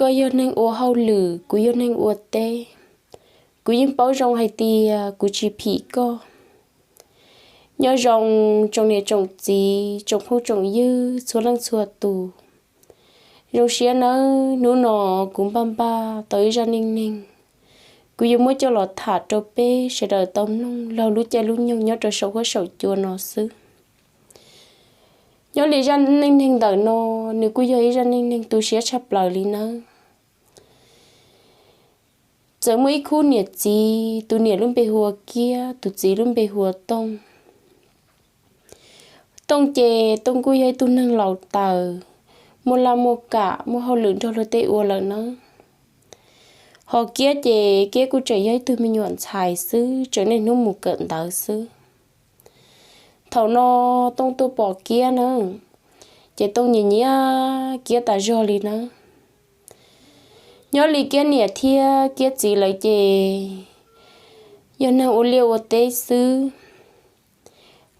Koj yog neeg ua hauj lwm, kuv yog neeg ua teb. Kuv yeej paub zoo hais tias kuv tsis phim koj. Nyob zoo tsoom niam tsoom txiv, tsoom phooj tsoom ywg txhua leej txhua tus. Zoo siab nawb, hnub no kuv npaj npaj tau ib zaj neej neeg, kuv yuav muab coj los tham rau peb sawv daws tau mloog laug lub caij lub nyoog nyob rau saum huab saum cua no xwb. Nyob li zaj neej neeg ntawm no, nws kuj yog ib zaj neej neeg tu siab tshaj plaws li nawb. Txawm muaj ib khub niam txiv, tus niam lub npe hu ua Kiab, tus txiv lub npe hu ua Tooj. Tooj ces Tooj kuj yog ib tug neeg laus taws, muaj laj muaj kam, muaj hauj lwm nrog luag tej ua lawm nawb. Ho Kiab ces Kiab kuj tseem yog ib tug me nyuam ntxhais xwb, tseem niaj hnub mus kawm ntawv xwb. Thaum no Tooj tuaj pom Kiab na, ces Tooj nyiam nyiam Kiab tas zog li nawb. Nyob li Kiab niam thiab Kiab txiv lawv ces yog neeg ua liaj ua teb xwb.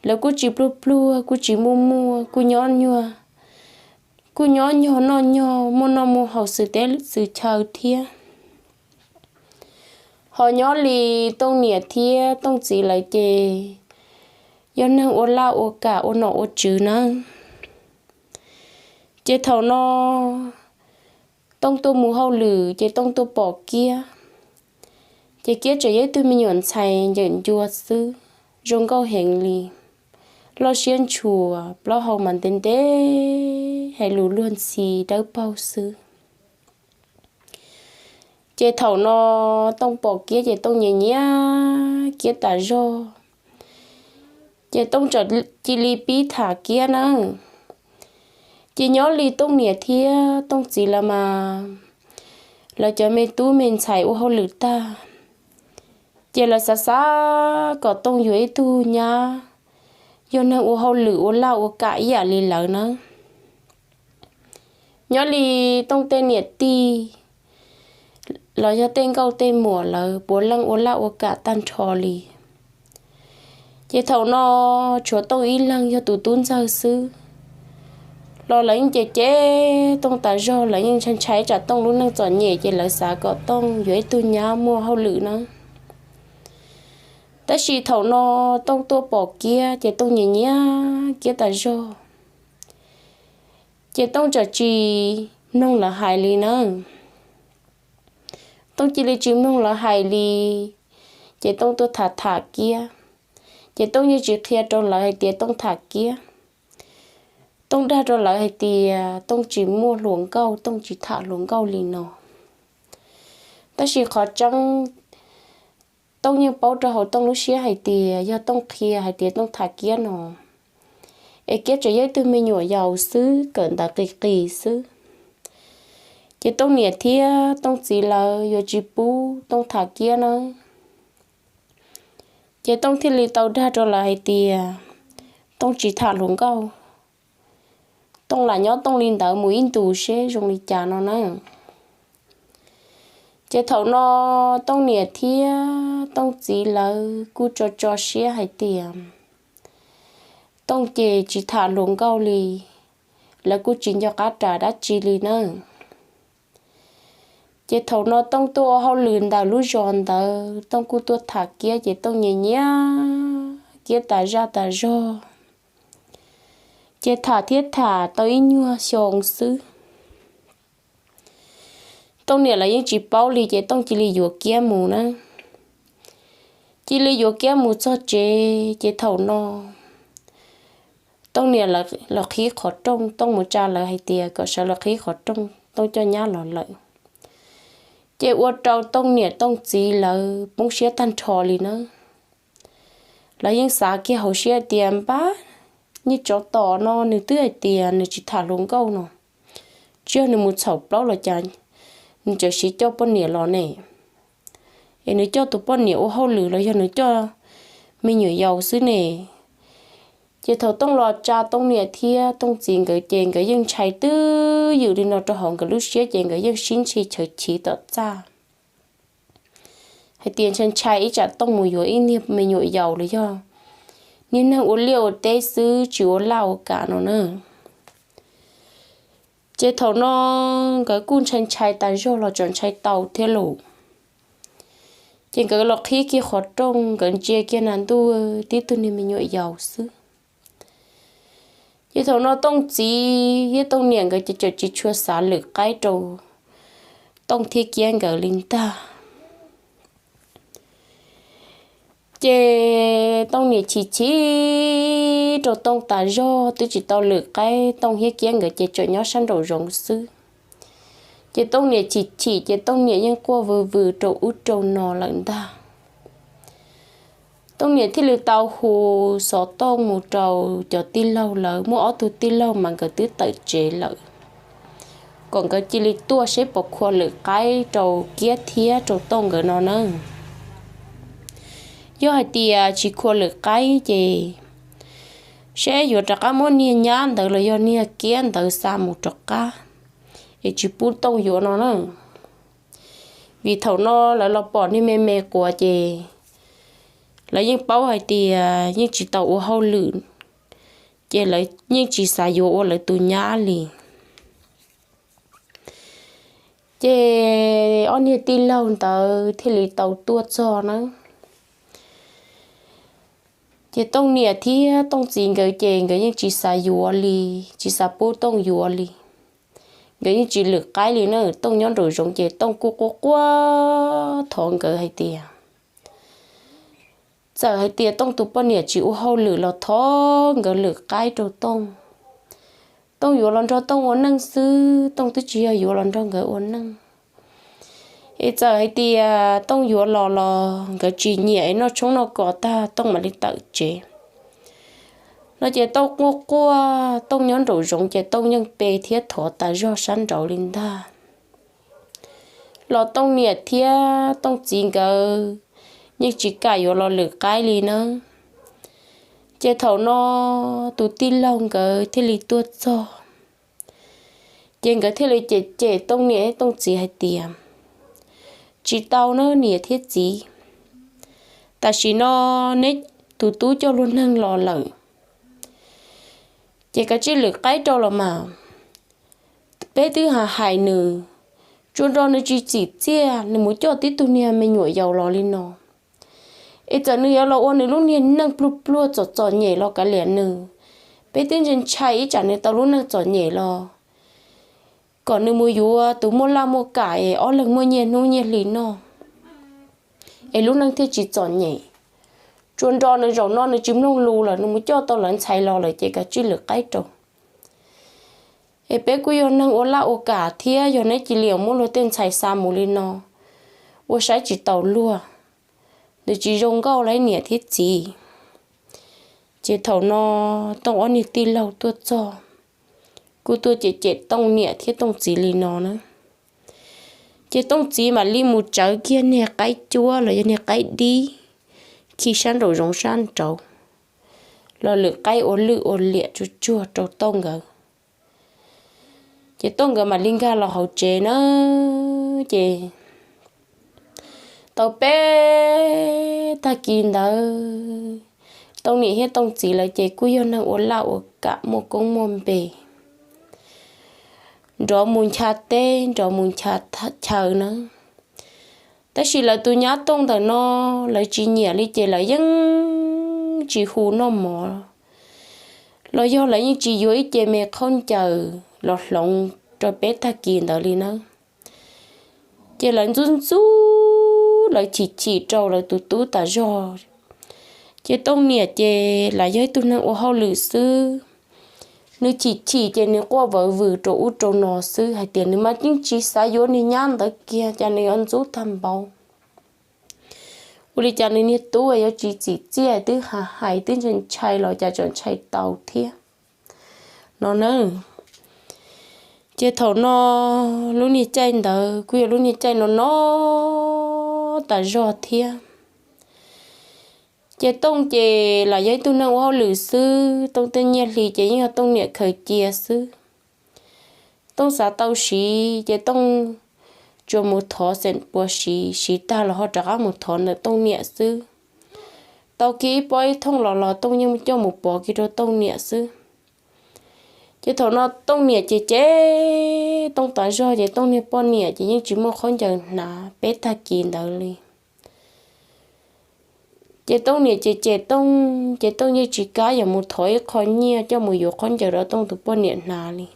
Lawv kuj tsis pluag pluag, kuj tsis muaj muaj, kuj nyob nyuag, kuj nyob nyog noj nyog, muaj noj muaj haus xwm teb xwm chaw thiab. Ho nyob li Tooj niam thiab Tooj txiv lawv ces yog neeg ua laj ua kam, ua nom ua tswv nawb. Ces thaum no Tooj tuaj mus hauj lwm ces Tooj tuaj pom Kiab. Ces Kiab tseem yog ib tug me nyuam ntxhais ncawm ncua xwb, zoo nkauj heev li, loj siab ntshua, plaub hau mas ntev ntev, hais lus luag ntxhi dawb paug xwb. Ces thaum no Tooj pom Kiab ces Tooj nyiam nyiam Kiab tas zog. Ces Tooj txawm cia li pib tham Kiab nawb. Ces nyob li Tooj niam thiab Tooj txiv lawv mas, lawv cov me tub me ntxhais ua hauj lwm tag, ces lawv xav xav kom Tooj yuav ib tug nyab yog neeg ua hauj lwm ua laj ua kam ib yam li lawv nawb. Nyob li Tooj tej niam tij los yog tej nkauj tej muam lawv puav leej ua laj ua kam tag nrho li. Ces thaum no tshuav Tooj ib leeg yog tus tub ntxawg xwb, los lawv yeej cem cem Tooj tas zog, lawv yeej ntshai ntshai tsam Tooj lub neej txom nyem ces lawv xav kom Tooj yuav ib tug nyab muaj hauj lwm nawb. Tab sis thaum no Tooj tuaj pom Kiab ces Tooj nyiam nyiam Kiab tas zog. Ces Tooj txawm tsis mloog lawv hais li nawb. Tooj cia li tsis mloog lawv hais li, ces Tooj tuaj tham tham Kiab. Ces Tooj yeej tsis qhia rau lawv hais tias Tooj tham Kiab. Tooj dag rau lawv hais tias Tooj tsis muaj hluas nkauj, Tooj tsis tham hluas nkauj li no. Tab sis qhov tseeb, Tooj yeej paub rau hauv Tooj lub siab hais tias yog Tooj qhia hais tias Tooj tham Kiab no, es Kiab tseem yog ib tug me nyuam yaus xwb, kawm ntawv qis qis xwb, ces Tooj niam thiab Tooj txiv lawv yuav tsis pub Tooj tham Kiab nawb. Ces Tooj thiaj li tau dag rau lawv hais tias Tooj tsis tham hluas nkauj, Tooj lam nyob Tooj li ntawd mus ib ntus seb zoo li cas no na. Ces thaum no Tooj niam thiab Tooj txiv lawv kuj tso tso siab hais tias Tooj ces tsis tham hluas nkauj li, lawv kuj tsis nco qab ras dab tsi li nawb. Ces thaum no Tooj tuaj ua hauj lwm ntawm lub zos ntawd, Tooj kuj tuaj tham Kiab ces Tooj nyiam nyiam Kiab tas zaj tas zog. Ces tham thiab tham tau ib nyuag xyoo xwb, Tooj niam lawv yeej tsis paub li ces Tooj cia li yuav Kiab mus na. Cia li yuav Kiab mus txog tsev ces thaum no Tooj niam los qhib qhov rooj, Tooj mus tsa lawv hais tias kom sawv los qhib qhov rooj, Tooj coj nyab los lawm. Ces ua rau Tooj niam Tooj txiv lawv poob siab tag nrho li na. Lawv yeej xav kiag hauv siab tias npab, niag tsov tom no nws twb hais tias nws tsis tham hluas nkauj no, tsis yog nws mus txhaum plaub los cas nws txawm siv coj poj niam los ne, es nws coj tus poj niam ua hauj lwm los yog nws coj me nyuam yaus xwb ne. Ces thaum Tooj los tsa Tooj niam thiab Tooj txiv nkawd ces nkawd yeej ntshai twb ywm li no rau hauv nkawd lub siab ces nkawd yeej sib ntshai chaw chiv tom txaj hais tias ntshai ntshai ib tsam Tooj mus yuav ib niag me nyuam yaus los yog niag neeg ua liaj ua teb xwb tsis ua laj ua kam no na. Ces thaum no nkawd kuj ntshai ntshai tas zog los tseem ntshai tau thiab lus. Ces nkawd los qhib kiag qhov rooj, nkawd ntsia kiag nas ntuj tib tug niag me nyuam yaus xwb. Ces thaum no Tooj txiv thiab Tooj niam nkawd ces tseem tsis tshua xav lwm qaib rau Tooj thiab Kiab nkawd li ntag. Ces Tooj niam chim chim rau Tooj tas zog twb tsis tau lwm qaib, Tooj thiab Kiab nkawd ces tseem nyob sab nraum zoov xwb. Ces Tooj niam chim chim ces Tooj niam yeej quaj vwm vwm rau ub rau no lawm ntag. Tooj niam thiaj li tau hu xov tooj mus rau cov tij laug lawv, muaj ob tug tij laug mas nkawd twb tawm tsev lawm, kom nkawd cia li tuaj seb puas khuam lwm qaib rau Kiab thiab rau Tooj nkawd no na. Yog hais tias tsis khuam lwm qaib ces seb yuav rov qab muab niag nyab ntawd los yog niag Kiab ntawd xa mus rov qab, es tsis pub Tooj yuav no na. Vim thaum no lawv los pom niag me me quav ces lawv yeej paub hais tias yeej tsis tau ua hauj lwm, ces lawv yeej tsis xav yuav ua lawv tus nyab li. Ces ob niag tij laug ntawd thiaj li tau tuaj txog na. Ces Tooj niam thiab Tooj txiv nkawd ces nkawd yeej tsis xav yuav li, tsis xav pub Tooj yuav li. Nkawd yeej tsis lwm qaib li na. Tooj nyob nraum zoov ces Tooj kuj quaj quaj thov nkawd hais tias txawm hais tias Tooj tus poj niam tsis ua hauj lwm los thov nkawd lwm qaib rau Tooj. Tooj yuav los nrog Tooj ua neej xwb, Tooj twb tsis yog yuav los nrog nkawd ua neej. Es txawm hais tias Tooj yuav los los nkawd tsis nyiam es noj tshoob noj kos tag Tooj mam li tawm tsev. No ces Tooj quaj quaj, Tooj nyob nraum zoov ces Tooj yeej pe thiab thov tas zog sab nraud li ntag. Los Tooj niam thiab Tooj txiv nkawd yeej tsis kam yuav los lwm qaib li na. Ces thaum no tus tij laug nkawd thiaj li tuaj txog, ces nkawd thiaj li cem cem Tooj niam Tooj txiv hais tias, tsis tau na niam thiab txiv, tam sim no neb tus tub coj luag neeg los lawm, ces kav tsij lwm qaib rau los mas. Peb twb hais nws, tsuas nrog nws tsis txim txiaj, nws mus coj tib tug niag me nyuam yaus los li no. Es txawm nws yuav los ua nws lub niag neej pluag pluag txom txom nyem los kav liam nws. Peb twb ntshai ntshai ib tsam nws tau lub neej txom nyem los kom nws mus yuav tus muaj laj muaj kam es ob leeg muaj nyiaj hnub nyiaj hli noj, es lub neej thiaj tsis txom nyem. Tsuas nrog nws zaum no nws tsis mloog lus lawm, nws mus coj tau lawv ntxhais los lawm ces kav tsij lwm qaib rau. Es peb kuj yog neeg ua laj ua kam thiab, yog neb cia li muab luag tej ntxhais xa mus li no, ua saib tsis taus luag, nws tsis zoo nkauj li niam thiab txiv. Ces thaum no Tooj ob niag tij laug tuaj txog, kuj tuaj cem cem Tooj niam thiab Tooj txiv li no na. Ces Tooj txiv mam li mus tsawv kiag niag qaib cuab los yog niag qaib dib khi sab nraum zoov sab nraud los lwm qaib ua lwj ua liam tsuag tsuag rau Tooj nkawd. Ces Tooj nkawd mam li nkag los hauv tsev na. Ces tau peb tag kis ntawd, Tooj niam thiab Tooj txiv lawv ces kuj yog neeg ua laj ua kam muaj koob muaj npe, nrov mus ncha teb nrov mus ncha chaw na. Tab sis lawv tus nyab Tooj ntawm no, lawv tsis nyiam li ces lawv yeej tsis hu noj mov los yog lawv yeej tsis yuav ib ce me khaub ncaws los hloov rau peb tag kis ntawd li na. Ces lawv ntxub ntxub, lawv chim chim rau lawv tus tub tas zog. Ces Tooj niam ces lam yog ib tug neeg ua hauj lwm xwb, nws chim chim ces nws quaj vawv vwm rau ub rau no xwb hais tias nws mas yeej tsis xav yuav niag nyab ntawd kiag, cas nws yuav ntxub tag npaum. Ua li cas nws niag tub yuav tsis txim txiaj, twb hais hais twb ntshai ntshai los cas tseem ntshai tau thiab no na. Ces thaum no lub niag caij ntawd kuj yog lub niag caij no no tas zog thiab. Ces Tooj ces lam yog ib tug neeg ua hauj lwm xwb, Tooj tej nyiaj hli ces yeej yog Tooj niam khaws cia xwb. Tooj xav tau siv ces Tooj tsuas mus thov xeem puas siv, siv tag los ho rov qab mus thov ntawm Tooj niam xwb. Tau kiag ib pob ib thooj los los Tooj yeej coj mus pov kiag rau Tooj niam xwb. Ces thaum no Tooj niam ces cem Tooj tas zog ces Tooj niag poj niam ces yeej tsis muaj khaub ncaws hnav peb tag kis ntawd li. Ces Tooj niam ces cem Tooj, ces Tooj yeej tsis kam yuav mus thov ib qho nyiaj coj mus yuav khaub ncaws rau Tooj tus poj niam hnav li.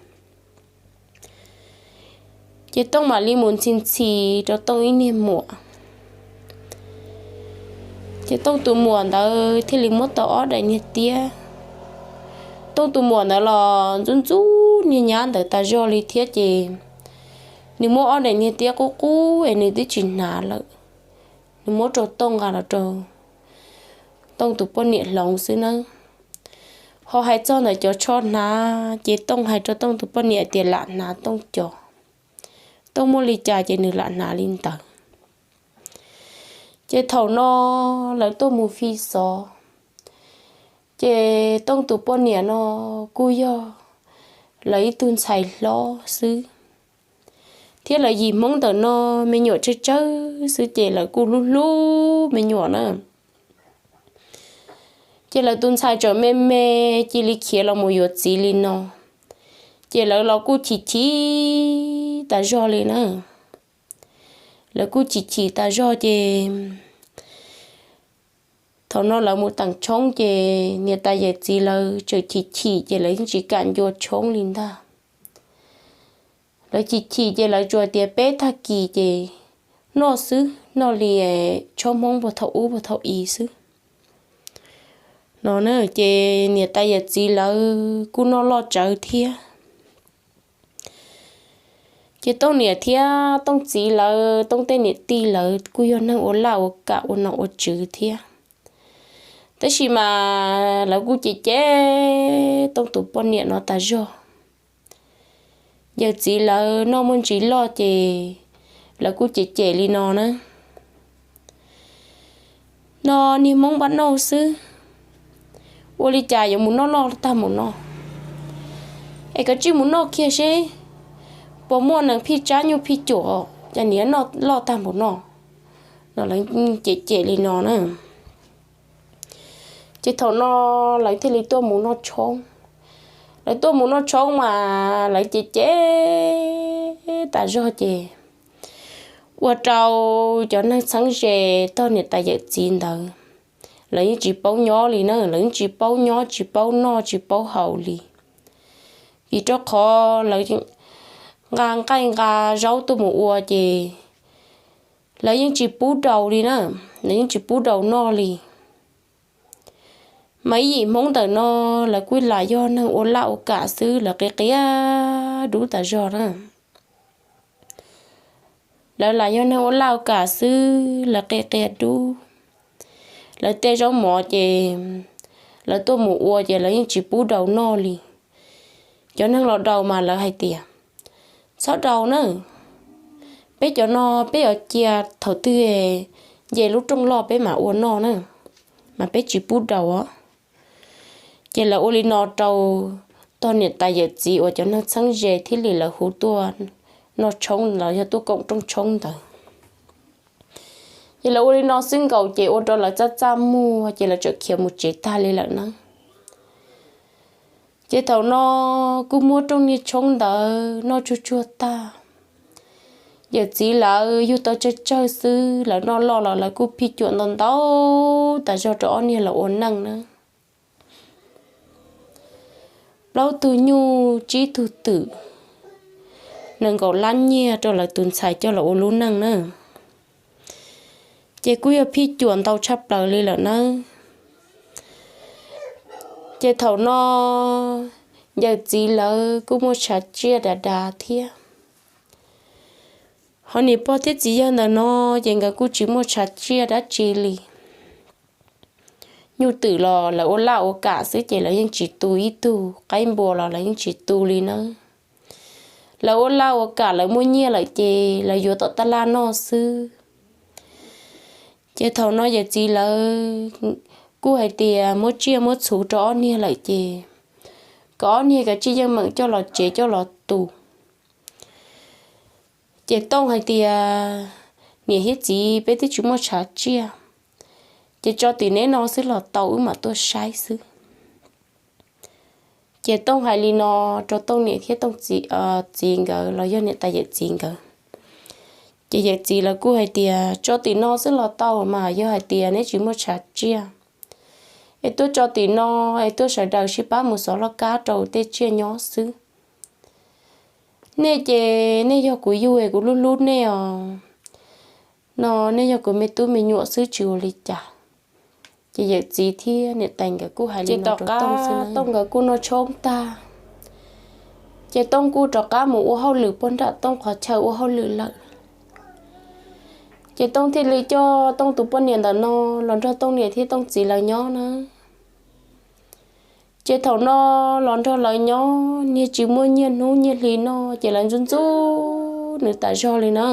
Ces Tooj mam li mus ntxhi ntxhi rau Tooj ib niag muam. Ces Tooj tus muam ntawd thiaj li muab tau ob daim niag tiab. Tooj tus muam ntawd los ntxub ntxub niag nyab ntawd tas zog li thiab ces nws muab ob daim niag tiab qub qub es nws twb tsis hnav lawm, nws muab rau Tooj nqa los rau Tooj tus poj niam hloov xwb nawb. Ho hais txog ntawm cov tsho hnav ces Tooj hais rau Tooj tus poj niam tias lam hnav Tooj cov, Tooj muaj li cas ces nws lam hnav li ntawd. Ces thaum no lawv tuaj mus fi xov, ces Tooj tus poj niam no kuj yog lawv ib tug ntxhais hlob xwb, thiab lawv yim Hmoob ntawm no me nyuam tsawg tsawg xwb ces lawv kuj hlub hlub me nyuam na. Ces lawv tus ntxhais tseem me me cia li khiav los mus yuav txiv li no, ces lawv los kuj chim chim tas zog li na. Lawv kuj chim chim tas zog ces thaum no lawv mus teem tshoob ces niam tais yawm txiv lawv tseem chim chim ces lawv yeej tsis kam ncua tshoob li ntag. Lawv chim chim ces lawv tsuas tias peb tag kis ces noj xwb, noj li tshob Hmoob puag thaum ub puag thaum i xwb no na. Ces niam tais yawm txiv lawv kuj noj loj tsawv thiab. Ces Tooj niam thiab Tooj txiv lawv, Tooj tej niam tij lawv kuj yog neeg ua laj ua kam ua nom ua tswv thiab, tab sis mas lawv kuj cem cem Tooj tus poj niam no tas zog. Yawm txiv lawv noj muaj ntsis loj ces lawv kuj cem cem li no na: No niag Hmoob npaj noj xwb, ua li cas yuav mus noj loj tag npaum no? Es koj tsij mus noj kiag seb puas muaj nees phij tsab nyuj phij cuam, cas niag noj loj tag npaum no? No lawv cem cem li no na. Ces thaum no lawv thiaj li tuaj mus noj tshoob. Lawv tuaj mus noj tshoob mas lawv cem cem tas zog ces ua rau cov neeg txheeb ze tog niam tais yawm txiv ntawd, lawv yeej tsis paub nyob li na, lawv yeej tsis paub nyob tsis paub noj tsis paub haus li. Vim rau qhov lawv nqa nqaij nqa zaub tuaj mus ua ces lawv yeej tsis pub daus li na, lawv yeej tsis pub daus noj li. Mas ib yim Hmoob ntawm no lawv kuj lam yog neeg ua laj ua kam xwb, lawv qia qia dub tas zog na. Lawv lam yog neeg ua laj ua kam xwb, lawv qia qia dub. Lawv tej zaub mov ces lawv tuaj mus ua ces lawv yeej tsis pub daus noj li. Cov neeg los daus mas lawv hais tias, Txhob daus na, peb cov no peb yuav cia thaum twg nce lub rooj loj peb mam ua noj na, mas peb tsis pub daus os. Ces lawv ua li no rau tog niam tais yawm txiv uas cov neeg txheeb ze thiaj li lawv hu tuaj noj tshoob los yog tuaj koom rooj tshoob ntawd. Ces lawv ua li no xwb nkaus ces ua rau lawv txaj txaj muag ces lawv txawm khiav mus tsev tag li lawm na. Ces thaum no kuj muab rooj niag tshoob ntawd noj tsuag tsuag tag. Yawm txiv lawv yug tau tsawg tsawg xwb, lawv noj loj los lawv kuj phij cuam ntau ntau tas zog rau ob niag los ua neej na. Plaub tug nyuj tsib tug twm, nees nkaum lab nyiaj rau lawv tus ntxhais coj los ua lub neej na. Ces kuj yog phij cuam ntau tshaj plaws li lawm nawb. Ces thaum no yawm txiv lawv kuj muaj tshav tsiaj dav dav thiab. Ho niam pog thiab txiv yawg ntawm no ces nkawd kuj tsis muaj tshav tsiaj dab tsi li. Nyuj twm los lawv ua laj ua kam xwb ces lawv yeej tsis tu ib tug, qaib npua los lawv yeej tsis tu li nawb. Lawv ua laj ua kam lawv muaj nyiaj lawm ces lawv yuav tom tab laj noj xwb. Ces thaum no yawm txiv lawv kuj hais tias muab tsiaj muab txhuv rau ob niag lawm ces kom ob niag kav tsij yeej meem coj los tsev coj los tu. Ces Tooj hais tias, Niam thiab txiv, peb twb tsis muaj tshav tsiaj, ces tso tim neb no xwb los tau, wb mam tuaj saib xwb. Ces Tooj hais li no rau Tooj niam thiab Tooj txiv, txiv nkawd los yog niam tais yawm txiv nkawd. Ces yawm txiv lawv kuj hais tias tso tim no xwb los tau mas, yog hais tias neb tsis muaj tshav tsiaj es tuaj tso tim no, es tuaj sawv daws sib pab mus xov loj kab rau tej tsiaj nyob xwb. Nej ces nej yog kuv yug es kuv hlub hlub nej os, no nej yog kuv me tub me nyuam xwb tsis ua li cas. Ces yawm txiv thiab niam tais nkawd kuj hais li no rau Tooj nkawd kuj noj tshoob tag, ces Tooj kuj rov qab mus ua hauj lwm puag nram Tooj qhov chaw ua hauj lwm lawm. Ces Tooj thiaj li coj Tooj tus poj niam ntawm no los nrog Tooj niam thiab Tooj txiv lawv nyob na. Ces thaum no los nrog lawv nyob niag tsis muaj nyiaj hnub nyiaj hli noj ces lawv ntxub ntxub nws tas zog li na.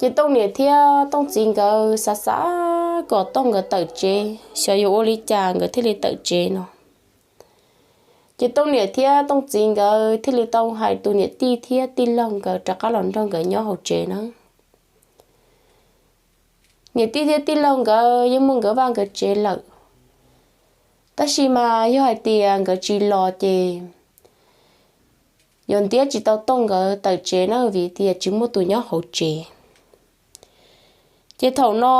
Ces Tooj niam thiab Tooj txiv nkawd xav xav kom Tooj nkawd tawm tsev, xyov yuav ua li cas nkawd thiaj li tawm tsev no. Ces Tooj niam thiab Tooj txiv nkawd thiaj li tau hais tus niam tij thiab tij laug nkawd rov qab los nrog nkawd nyob hauv tsev na. Niam tij thiab tij laug nkawd yeej muaj nkawd vaj nkawd tsev lawm, tab sis mas yog hais tias nkawd tsis los ces yuav ntiab tsis tau Tooj nkawd tawm tsev na, vim tias tsis muaj tus nyob hauv tsev. Ces thaum no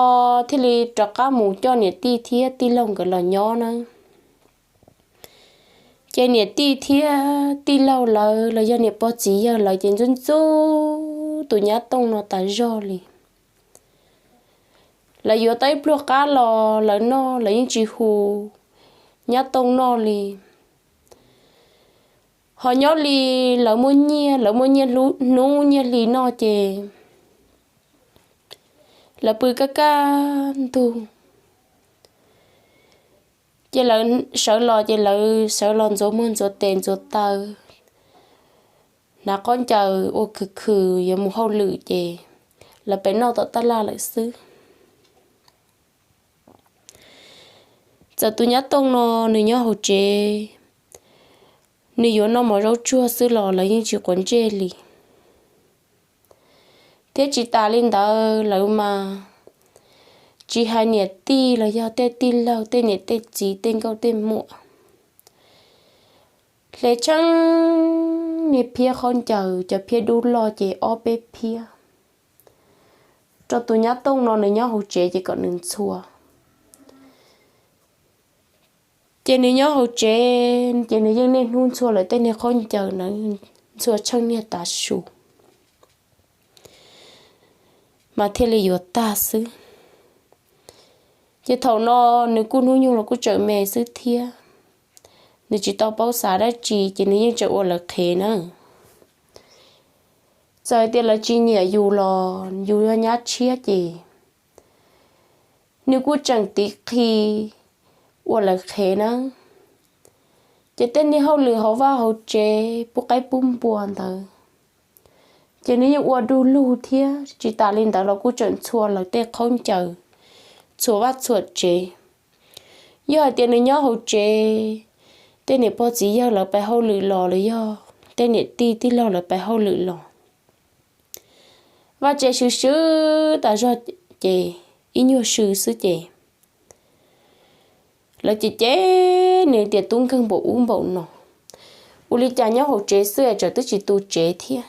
thiaj li rov qab mus coj niam tij thiab tij laug nkawd los nyob na. Ces niam tij thiab tij laug lawv los yog niam pog txiv yawg lawv ces ntxub ntxub tus nyab Tooj no tas zog li. Lawv yuav tau ib pluag qab los lawv noj lawv yeej tsis hu nyab Tooj noj li. Ho nyob li lawv muaj nyiaj, lawv muaj nyiaj hnub nyiaj hli noj ces lawv pw kaj kaj ntug. Ces lawv sawv los ces lawv sawv los ntxuav muag ntxuav tes ntxuav taw, hnav khaub ncaws ua khwv khwv yuav mus hauj lwm ces lawv pem noj tom taj laj lawm xwb. Txawm tus nyab Tooj no nws nyob hauv tsev, nws yuav noj mov zaub tsuag xwb los lawv yeej tsis quav ntsej li. Thiab tsis tas li ntawd lawv mas tsis hais niam tij los yog tej tij laug tej niam tej txiv tej nkauj tej muam hle tsheej niag phiab khaub ncaws, cov phiab dub loj ces ob peb phiab rau tus nyab Tooj no nws nyob hauv tsev ces kom nws ntxhua. Ces nws nyob hauv tsev ces nws yeej niaj hnub ntxhua lawv tej niag khaub ncaws na, ntxhua tsheej niag tav su mas thiaj li yuav tag xwb. Ces thaum no nws kuj hnub nyoog los kuj tseem me xwb thiab, nws tsis tau paub xav dab tsi ces nws yeej tseem ua lawv qhev na. Txawm hais tias lawv tsis nyiam yus los yus yog nyab tshiab ces nws kuj tseem tiv qhi ua lawv qhev na. Ces tej niag hauj lwm hauv vaj hauv tsev pub qaib pub npua ntawd ces nws yeej ua du lug thiab, tsis tas li ntawd los kuj tseem ntxhua lawv tej khaub ncaws, txhua vaj txhua tsev. Yog hais tias nws nyob hauv tsev, tej niam pog txiv yawg lawv pais hauj lwm los los yog tej niam tij tij laug lawv pais hauj lwm los, vaj tsev swb swb tas zog ces ib nyuag swb xwb ces lawv cem cem nws tias tub nkeeg npaum ub npaum no, ua li cas nyob hauv tsev xwb es tseem twb tsis tu tsev thiab,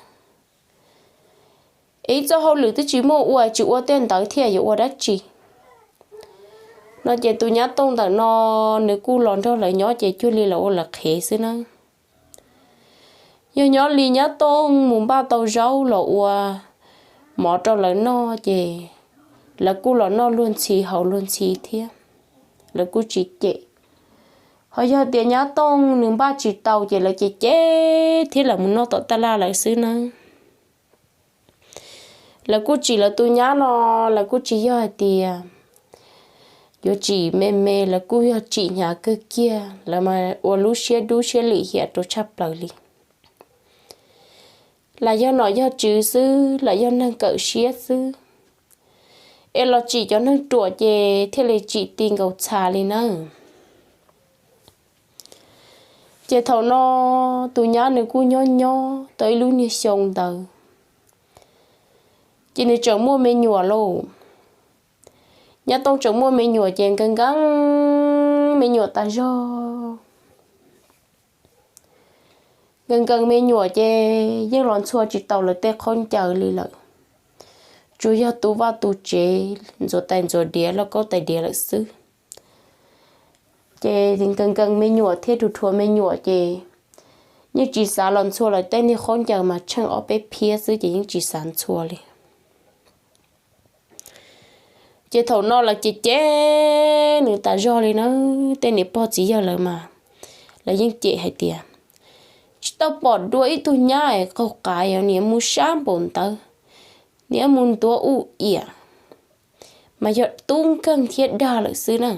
es ib txoj hauj lwm twb tsis muaj ua tsis ua tej ntawd thiab yuav ua dab tsi no. Ces tus nyab Tooj ntawm no nws kuj los nrog lawv nyob ces cuag li los ua lawv qhev xwb na. Yog nyob li nyab Tooj mus npaj tau zaub los ua mov rau lawv noj ces lawv kuj los noj luag ntxhi haus luag ntxhi thiab, lawv kuj tsis cem. Ho yog tias nyab Tooj nws npaj tsis tau ces lawv cem cem thiab lawv mus noj tom taj laj lawm xwb na. Lawv kuj tsim lawv tus nyab no, lawv kuj tsis yog hais tias yuav tsim me me, lawv kuj yog tsim hnyav kawg kiag, lawv mas ua lub siab dub siab lim hiam rau tshaj plaws li. Lam yog nom yog tswv xwb, lam yog neeg kawm siab xwb, es los tsim cov neeg ruam ces thiaj li tsim ti nkaus txha li na. Ces thaum no tus nyab nws kuj nyob nyob tau ib lub niag xyoo ntawd, ces nws tseem muaj me nyuam lauj. Nyab Tooj tseem muaj me nyuam ces nkees nkees me nyuam tas zog. nkees nkees me nyuam ces yeej los ntxhua tsis tau lawv tej khaub ncaws li lawm, tsuas yog tu vaj tu tsev, ntxuav tais ntxuav diav, lauj kaub tais diav lawm xwb. Ces nkees nkees me nyuam thiab rhuav rhuav me nyuam ces yeej tsis xav los ntxhua lawv tej niag khaub ncaws mas tsheej ob peb phiab xwb ces yeej tsis xav ntxhua li. Ces thaum no lawv cem cem nws tas zog li na, tej niam pog txiv yawg lawv mas lawv yeej cem hais tias, tsis tau pom dua ib tug nyab es qaug qav, niam mus sab npaum ntawd, niam mus ntuav u iam, mas yog tub nkeeg thiab dag lawm xwb na,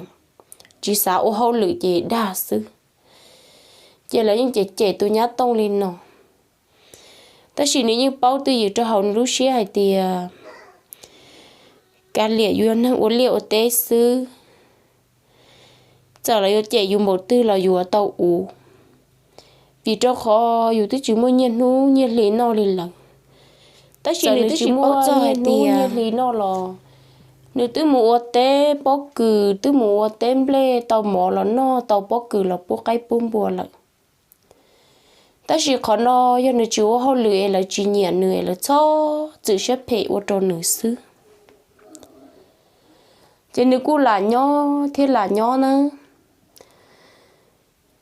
tsis xav ua hauj lwm ces dag xwb. Ces lawv yeej cem cem tus nyab tooj li no. Tab sis nws yeej paub twj ywm rau hauv nws lub siab hais tias, kav liam, yus yog neeg ua liaj ua teb xwb, txawm lawv yuav cem yus npaum twg los yus yuav tau ua, vim rau qhov yus twb tsis muaj nyiaj hnub nyiaj hli noj li lawm. Tab sis nws twb tsis paub txog hais tias nyiaj hli noj los nws twb mus ua teb pob kws, twb mus ua teb nplej tau mov los noj, tau pob kws los pub qaib pub npua lawm. Tab sis qhov no yog nws tsis ua hauj lwm es lawv tsis nyiam nws es lawv txhob txwm siab phem ua rau nws xwb. Ces nws kuj lam nyob thiab lam nyob na.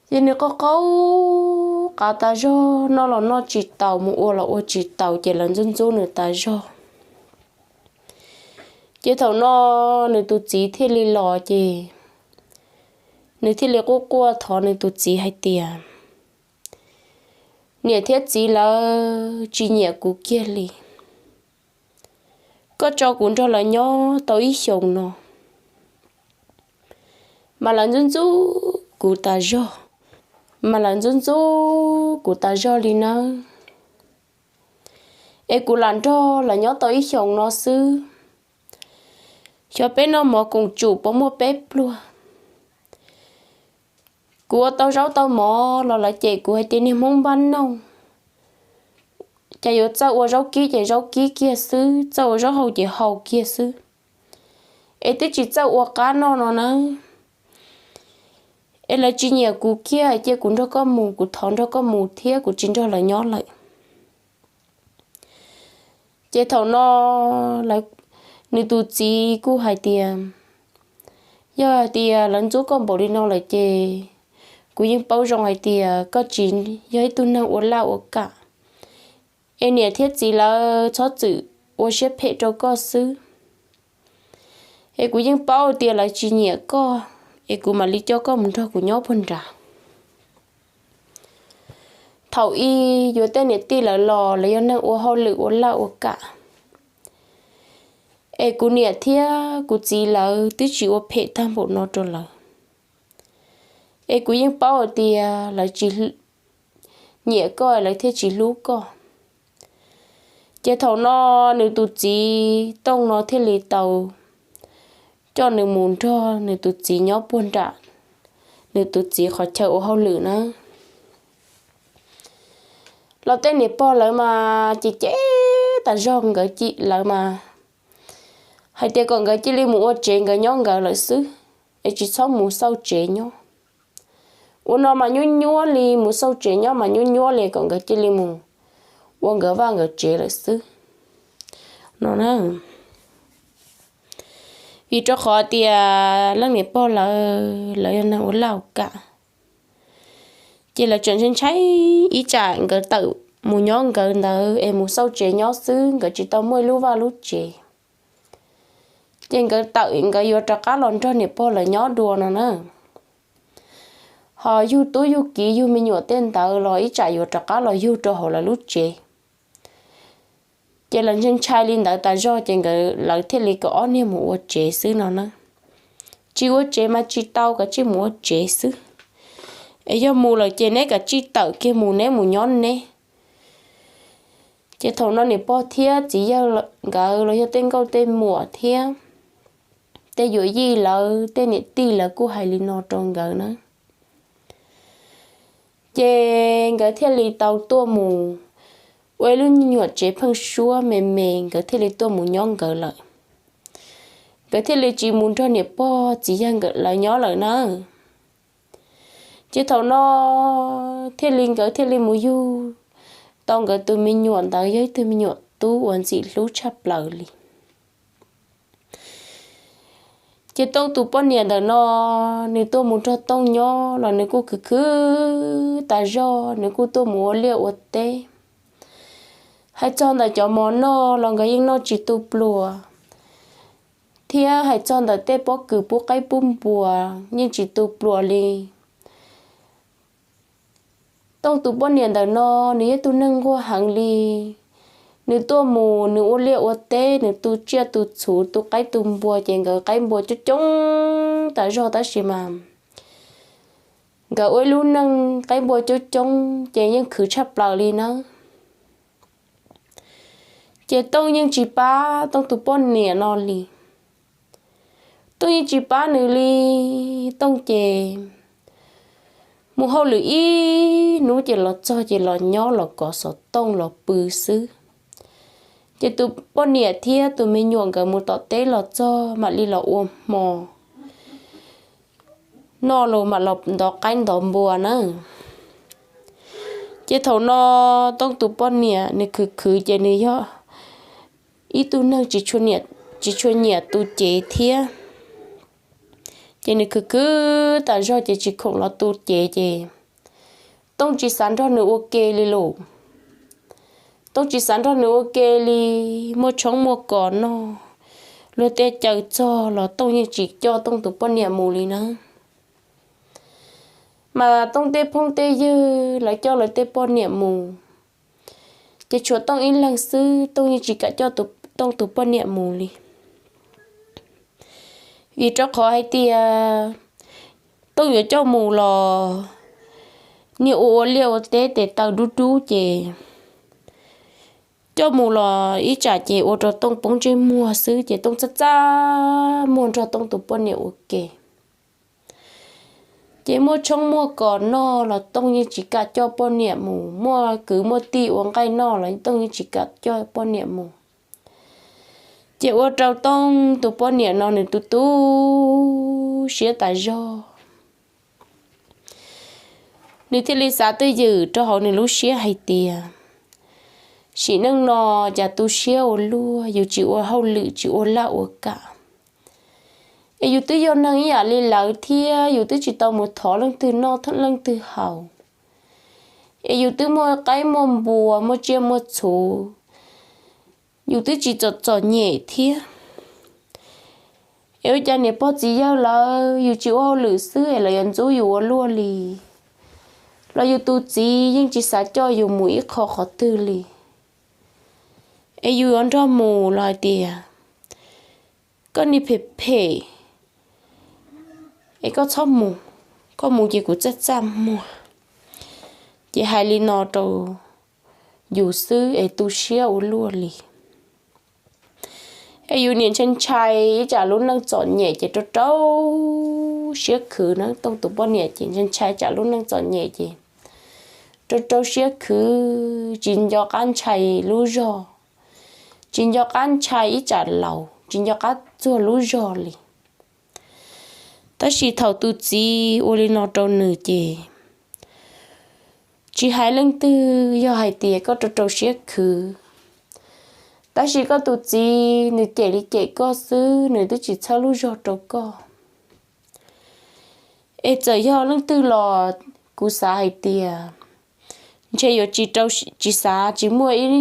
Ces nws qaug qaug qav tas zog, noj los noj tsis taus, mus ua los ua tsis taus, ces lawv ntxub ntxub nws tas zog. Ces thaum no nws tus txiv thiaj li los ces nws thiaj li quaj quaj thov nws tus txiv hais tias, niam thiab txiv lawv tsis nyiam kuv kiag li. Koj tso kuv nrog lawv nyob tau ib xyoos no, mas lawv ntxub ntxub kuv tas zog, mas lawv ntxub ntxub kuv tas zog li nawb. Es kuv lam nrog lawv nyob tau ib xyoos no xwb. Xyov peb noj mov koom tsum puas muaj peb pluag. Kuv ua tau zaub tau mov los lawv cem kuv hais tias niag Hmoob npab nauj, cas yuav txawj ua zaub kib ces zaub kib kiag xwb, txawj ua zaub hau ces hau kiag xwb, es twb tsis txawj ua qab noj no na. Es lawv tsis nyiam kuv kiag, cia kuv nrog koj mus, kuv thov nrog koj mus thiab, kuv tsis nrog lawv nyob lawm. Ces thaum no nws tus txiv kuj hais tias, yog hais tias lawv ntxub koj npaum li no lawm ces kuv yeej paub zoo hais tias koj tsis yog ib tug neeg ua laj ua kam, es niam thiab txiv lawv txhob txwm ua siab phem rau koj xwb. Es kuv yeej paub tias lawv tsis nyiam koj, es kuv mam li coj koj mus nrog kuv nyob puag nrad. Thaum ub yuav tej niam tij lawv los lawv yog neeg ua hauj lwm ua laj ua kam, es kuv niam thiab kuv txiv lawv twb tsis ua phem tag npaum no rau lawv. Es kuv yeej paub hais tias lawv tsis nyiam koj lawv thiaj tsis hlub koj. Ces thaum no nws tus txiv tooj no thiaj li tau coj nws mus nrog nws tus txiv nyob puag nram nws tus txiv qhov chaw ua hauj lwm na. Los tej niam pog lawv mas ces cem tas zog nkawd, lawv mas hais tias kom nkawd cia li mus ua tsev nkawd nyob nkawd lawm xwb, es tsis txhob mus xauj tsev nyob. Ua no mas nyuab nyuab li, mus xauj tsev nyob mas nyuab nyuab li, kom nkawd cia li mus ua nkawd vaj nkawd tsev lawm xwb no na. Vim rau qhov tias leej niam pog lawv, lawv yog neeg ua laj ua kam, ces lawv tseem ntshai ntshai ib tsam nkawd tawm mus nyob nkawd ntawd es mus xauj tsev nyob xwb, nkawd tsis tau muaj ib lub vaj lub tsev. Ces nkawd tawm nkawd yuav rov qab los nrog niam pog lawv nyob dua no na. Ho yug tub yug kiv yug me nyuam tej ntawd los ib tsam yuav rov qab los yug rau hauv lawv lub tsev. Ces lawv ntshai ntshai li ntawd tas zog ces nkawd lawv thiaj li kom ob niag mus ua tsev xwb no na. Tsis ua tsev mas tsis tau, kav tsij mus ua tsev xwb. Es yog mus lawm ces neb kav tsij tawm kiag mus, neb mus nyob neb. Ces thaum no niam pog thiab txiv yawg nkawd los yog tej nkauj tej muam thiab tej yuam yij lawv tej niam tij lawv kuj hais li no rau nkawd na. Ces nkawd thiaj li tau tuaj mus ua ib lub nyuam tsev pheeb suab me me, nkawd thiaj li tuaj mus nyob nkawd lawm. Nkawd thiaj li tsis mus nrog niam pog txiv yawg nkawd lawv nyob lawm na. Ces thaum no thiaj li nkawd thiaj li mus yug tau nkawd tus me nyuam ntawd, yog ib tug me nyuam tub uas ntxim hlub tshaj plaws li. Ces Tooj tus poj niam ntawm no, nws tuaj mus nrog Tooj nyob los nws kuj khwv khwv tas zog, nws kuj tuaj mus ua liaj ua teb. Hais txog ntawm cov mov noj los nkawd yeej noj tsis tu pluas, thiab hais txog ntawm tej pob kws pub qaib pub npua yeej tsis tu pluas li. Tooj tus poj niam ntawm no, nws yog tug neeg nquag heev li. Nws tuaj mus nws ua liaj ua teb, nws tu tsiaj tu txhuv, tu qaib tu npua, ces nkawd qaib npua coob coob tas zog, tab sis mas nkawd ua ib lub neej qaib npua coob coob ces yeej khwv tshaj plaws li nawb. Ces Tooj yeej tsis pab Tooj tus poj niam no li. Tooj yeej tsis pab nws li. Tooj ces mus hauj lwm ib hnub ces los txog ces los nyob los kov xov tooj los pw xwb. Ces tus poj niam thiab tus me nyuam nkawd mus tom teb los txog mam li los ua hmo noj los mam los ntov qaib ntov npua na. Ces thaum no Tooj tus poj niam nws khwv khwv ces nws yog ib tug neeg tsis tshua nyiam tu cev thiab. Ces nws khwv khwv tas zog ces tsis khoom los tu cev ces Tooj tsis xav nrog nws ua ke li lus. Tooj tsis xav nrog nws ua ke li. Muaj tshoob muaj kos noj, luag tej caw txog los Tooj yeej tsis coj Tooj tus poj niam mus li na. Mas Tooj tej phooj tej ywg lawv coj lawv tej poj niam mus, ces tshuav Tooj ib leeg xwb, Tooj yeej tsis kam coj Tooj tus poj niam mus li. Vim rau qhov hais tias Tooj yuav coj mus los niag ua ua liaj ua teb tes taw dub dub ces coj mus los ib tsam ces ua rau Tooj poob ntsej muag xwb ces Tooj txaj txaj muag nrog Tooj tus poj niam ua ke. Ces muaj tshoob muaj kos noj los Tooj yeej tsis kam coj poj niam mus, muaj kwv muaj tij ua nqaij noj los Tooj yeej tsis kam coj poj niam mus. Ces ua rau Tooj tus poj niam no nws tu tu siab tas zog. Nws thiaj li xav twj ywm rau hauv nws lub siab hais tias, sim neej no cas tu siab ua luaj, yus tsis ua hauj lwm tsis ua laj ua kam, es yus twb yog neeg ib yam li lawv thiab, yus twb tsis tau mus thov leej twg noj leej twg haus, es yus twb muaj qaib muaj npua muaj tsiaj muaj txhuv, yus twb tsis txom txom nyem thiab. Es ua cas niam pog txiv yawg lawv yus tsis ua hauj lwm xwb es lawv yuav ntxub yus ua luaj li? Los yus tus txiv yeej tsis xav coj yus mus ib qho qhov twg li. Es yus yuav nrog mus los hais tias, koj niag phem phem, es koj txhob mus, koj mus ces kuv txaj txaj muag. Ces hais li no rau yus xwb es tu siab ua luaj li. Es yus niam ntshai ntshai ib tsam lub neej txom nyem ces rau rau siab khwv na. Tooj tus poj niam ces ntshai ntshai tsam lub neej txom nyem ces rau rau siab khwv, tsis nco qab ntshai lub zog, tsis nco qab ntshai ib tsam laus, tsis nco qab txuag lub zog li. Tab sis thaum tus txiv ua li no rau nws ces tsis hais leej twg, yog hais tias koj rau rau siab khwv, tab sis koj tus txiv nws cem li cem koj xwb, nws twb tsis txhawb lub zog rau koj. Es txawm yog leej twg los kuv xav hais tias ntshe yuav tsis rau, tsis xav, tsis muaj ib,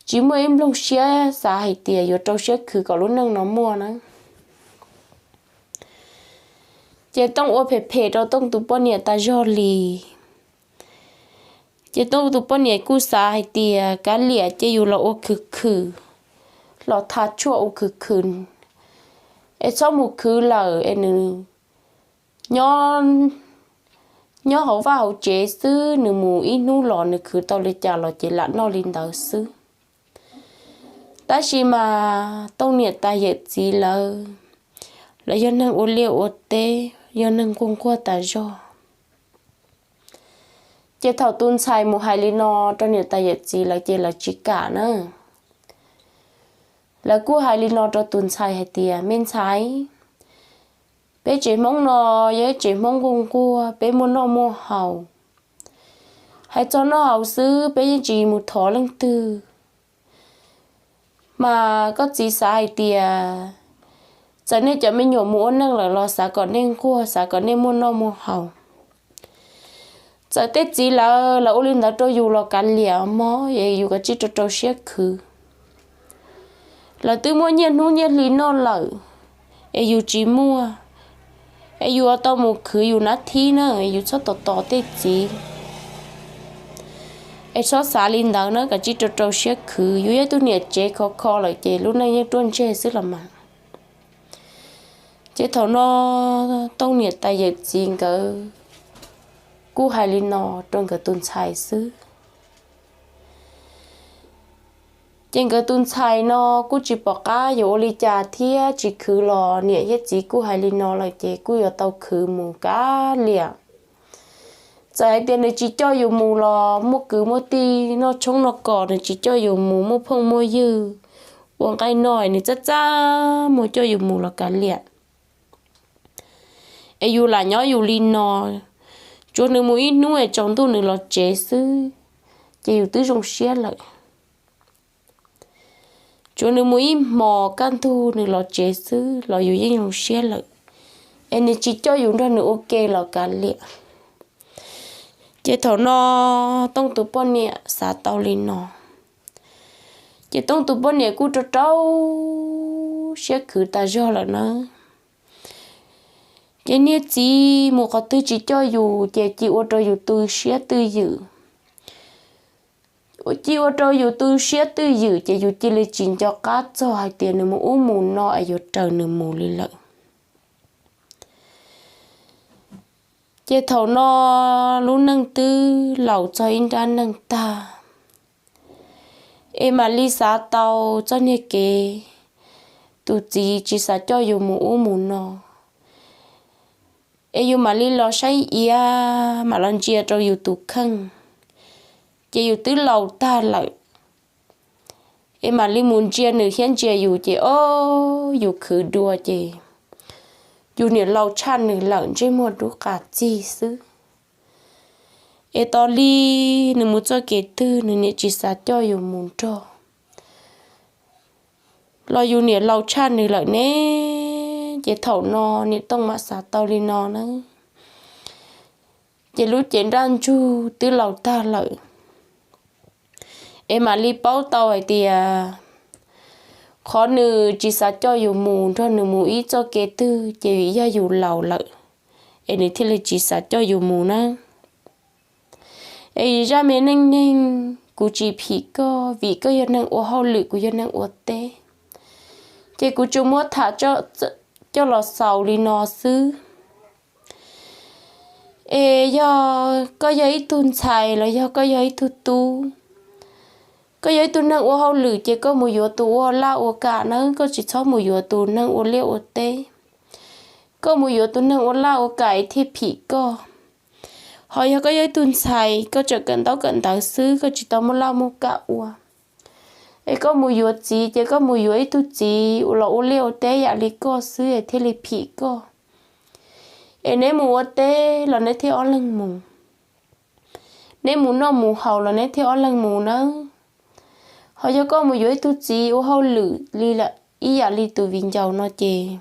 tsis muaj ib nplooj siab xav hais tias yuav rau siab khwv kom lub neej no muaj na. Ces Tooj ua phem phem rau Tooj tus poj niam tas zog li. Ces Tooj tus poj niam kuj xav hais tias kav liam ces yus los ua khwv khwv, los tha tshuaj ua khwv khwv, es txhob mus khwv lawm es nws nyob, nyob hauv vaj hauv tsev xwb, nws mus ib hnub los nws khwv tau li cas los ces lam noj li ntawd xwb. Tab sis mas Tooj niam tais yawm txiv lawv, lawv yog neeg ua liaj ua teb, yog neeg nquag nquag tas zog. Ces thaum tus ntxhais mus hais li no rau niam tais yawm txiv lawv ces lawv tsis kam na. Lawv kuj hais li no rau tus ntxhais hais tias, me ntxhais, Peb tsev Hmoob no yog ib tsev Hmoob nquag nquag, peb muaj noj muaj haus. Hais txog noj haus xwb peb yeej tsis mus thov leej twg. Mas koj txiv xav hais tias txawm nej cov me nyuam mus ua neej lawm los xav kom nej nquag, xav kom nej muaj noj muaj haus. Txawm tej txiv lawv, lawv ua li ntawd rau yus los kav liam mog, es yus kav tsij rau rau siab khwv. Lawv twb muaj nyiaj hnub nyiaj hli noj lawm, es yus tsis muaj, es yus ua tau mus khwv yus nab thib na, yus txhob tos tos tej txiv. Es txhob xav li ntawd na, kav tsij rau rau siab khwv. Yus yog ib tug niam tsev khov kho lawm ces lub neej yeej ruaj ntseg xwb los mas. Ces thaum no Tooj niam tais yawm txiv nkawd kuj hais li no rau nkawd tus ntxhais xwb. Ces nkawd tus ntxhais no kuj tsis pom qab yuav ua li cas thiab, tsis khwv los niam thiab txiv kuj hais li no lawm ces kuj yuav tau khwv mus kav liam. Txawm hais tias nws tsis coj yus mus los muaj kwv muaj tij noj tshoob noj kos, nws tsis coj yus mus muaj phooj muaj ywg ua nqaij noj, nws txaj txaj muag coj yus mus los kav liam. Es yus lam nyob yus li no, tsuas nws mus ib hnub es tsaus ntuj nws los tsev xwb, ces yus twb zoo siab lawm. Tsuas nws mus ib hmos kaj ntug nws los tsev xwb los yus yeej zoo siab lawm, es nws tsis coj yus nrog nws ua ke los kav liam. Ces thaum no Tooj tus poj niam xav tau li no, ces Tooj tus poj niam kuj rau rau siab khwv tas zog lawm na. Ces niag txiv mus qhov twg tsis coj yus ces cia ua rau yus tu siab twj ywm. Cia ua rau yus tu siab twj ywm ces yus cia li tsis nco qab txog hais tias nws mus ub mus no es yuav raws nws mus li lawm. Ces thaum no lub neej twb laus txog ib nrab neej tag, es mam li xav tau txoj niag kev tus txiv tsis xav coj yus mus ub mus no, es yus mam li los saib iav mam los ntsia rau yus tus kheej, ces yus twb laus tag lawm. Es mam li mus ntsia nws thiab ntsia yus ces ob yus khwv dua ces yus niam laus tshaj nws lawm, ntsej muag dub qas txig xwb. Es tos li nws mus txoj kev twg nws niam tsis xav coj yus mus nrog, los yus niam laus tshaj nws lawm ne. Ces thaum no niam Tooj mam xav tau li no na, ces lub cev nraj ntsug twb laus tag lawm. Es mam li paub tau hais tias qhov nws tsis xav coj yus mus nrog nws mus ib txoj kev twg ces vim yog yus laus lawm, es nws thiaj li tsis xav coj yus mus na. Es zaj me neej neeg, kuv tsis phim koj vim koj yog neeg ua hauj lwm, kuv yog neeg ua teb, ces kuv tsuas muab tham coj los xaus li no xwb. Es yog koj yog ib tug ntxhais los yog koj yog ib tug tub, koj yog ib tug neeg ua hauj lwm ces koj mus yuav tus ua laj ua kam nawb, koj tsis txhob mus yuav tus neeg ua liaj ua teb. Koj mus yuav tus neeg ua laj ua kam es thiaj phim koj. Ho yog koj yog ib tug ntxhais koj tseem kawm ntaub kawm ntawv xwb, koj tsis tau muaj laj muaj kam ua, es koj mus yuav txiv ces koj mus yuav ib tug txiv uas los ua liaj ua teb yam li koj xwb es thiaj li phim koj. Es neb mus ua teb los neb thiaj ob leeg mus, neb mus noj mus haus los neb thiaj ob leeg mus nawb. Ho yog koj mus yuav ib tug txiv ua hauj lwm li lawm ib yam li tus viv ncaus no ces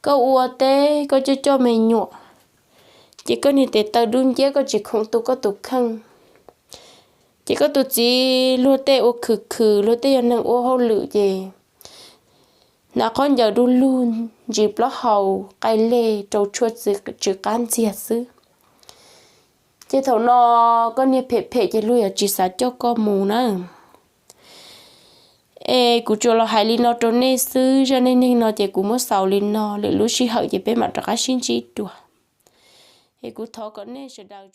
koj ua teb koj coj coj me nyuam, ces koj niag tes taw dub nciab koj tsis khoom tu koj tus kheej. Ces koj tus txiv luag tej ua khwv khwv, luag tej yog neeg ua hauj lwm ces hnav khaub ncaws du lug, ntsis plaub hau, qaij lej, rau tshuaj tsw qab ntxiag xwb. Ces thaum no koj niag phem phem ces luag yuav tsis xav coj koj mus na. Es kuv tsuas los hais li no rau nej xwb, zaj neej neeg no ces kuv muab xaus li no, lwm lub sij hawm ces peb mam rov qab sib ntsib dua. Es kuv thov kom nej sawv daws